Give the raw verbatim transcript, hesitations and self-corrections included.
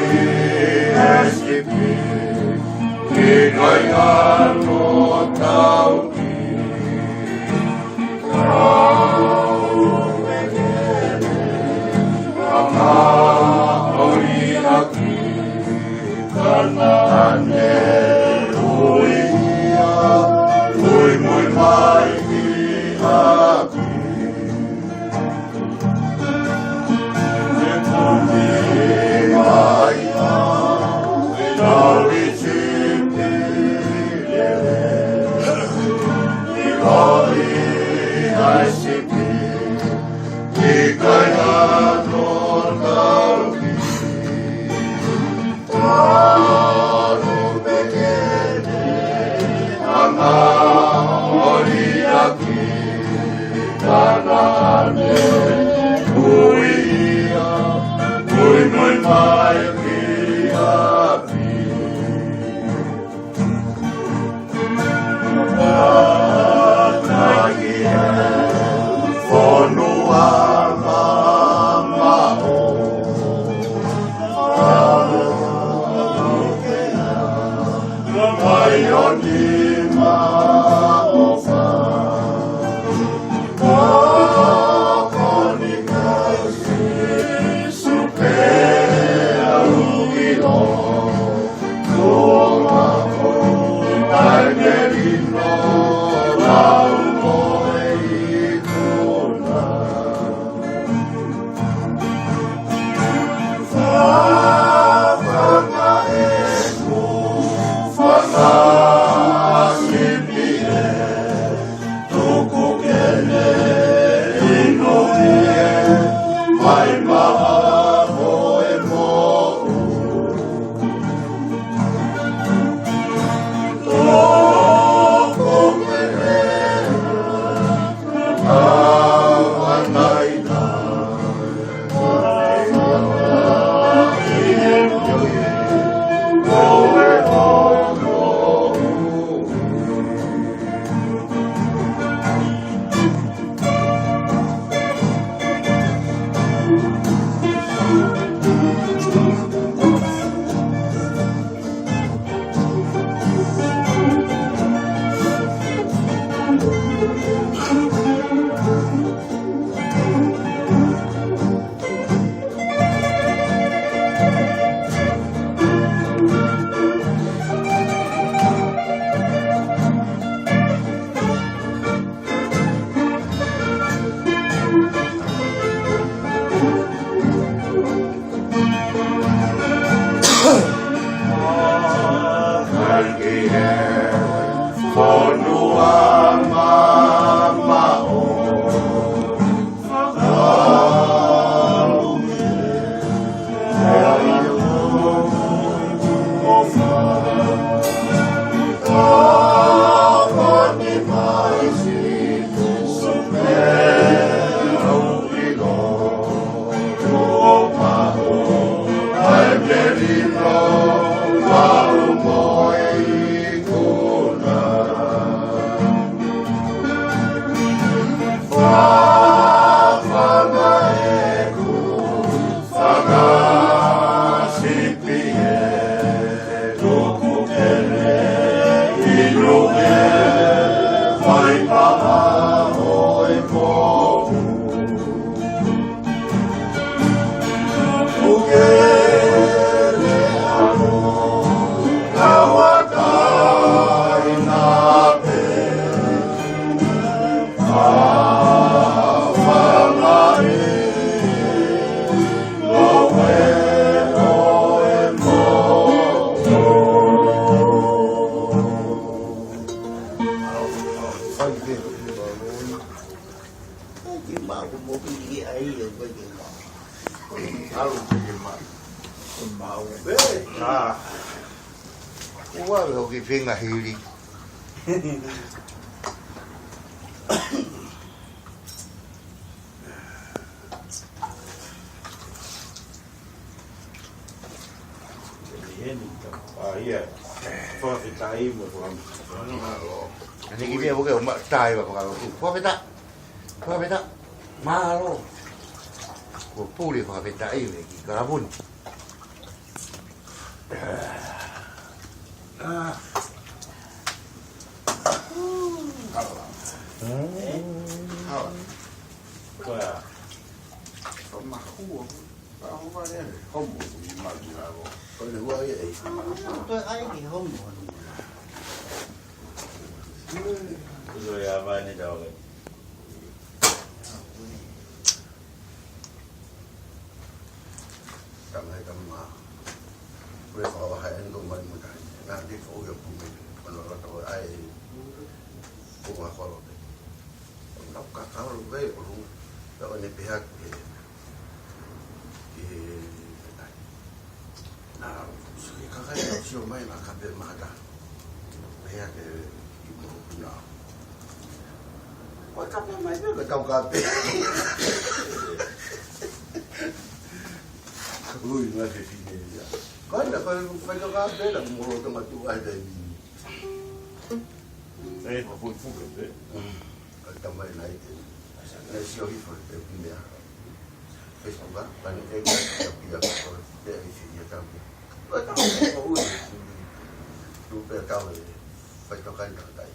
S P, ʻikai hano tauhi. Kau mekene, kau maʻoliʻaki, Kanaane ui ia, muimui mai ki ʻapi. Ah. Ua, hoki fenga hili. Ah, ia. Fakafetaʻi mo fakamālō. Ane ki mea, ʻoku ke ʻomai ʻa e fakalotu. Fakafetaʻi. Fakafetaʻi. Mālō. Ko pule fakafetaʻi me ki kalapuni. Ah. Hala. Hala. Ko ia. Ko mahua. Ko mahua ia. Homo i mali lalo. Ko le hua ia e. Ko e ai ki homo. Ko ia vane tau. Tama e tama. Ko e whakavaha eni ko mai mo tahi. Nā te ko ia pumi. Ko no la to ai. Ko ma ko lo pe. Ko na ka ka lo pe ko lu. Ko ne pe ha ke. Ke tai. Nā, sui kakai ʻo sio mai na ka pe mata. Pea ke i mo na. Ko ka pe mai pe ka kau ka pe. Ui, na ke fine ia. Ko na ko fai ka pe na mo lo to matu ai pe ni. Sai, ko fun fun pe. Mm. Ka tamai na i te. Na sio hifo pe mea. Pea ʻoku ʻikai ke pia ko te ai si ia tau. Ko tau ko ui. Tu pe tau e. Fai tau kai tau tai.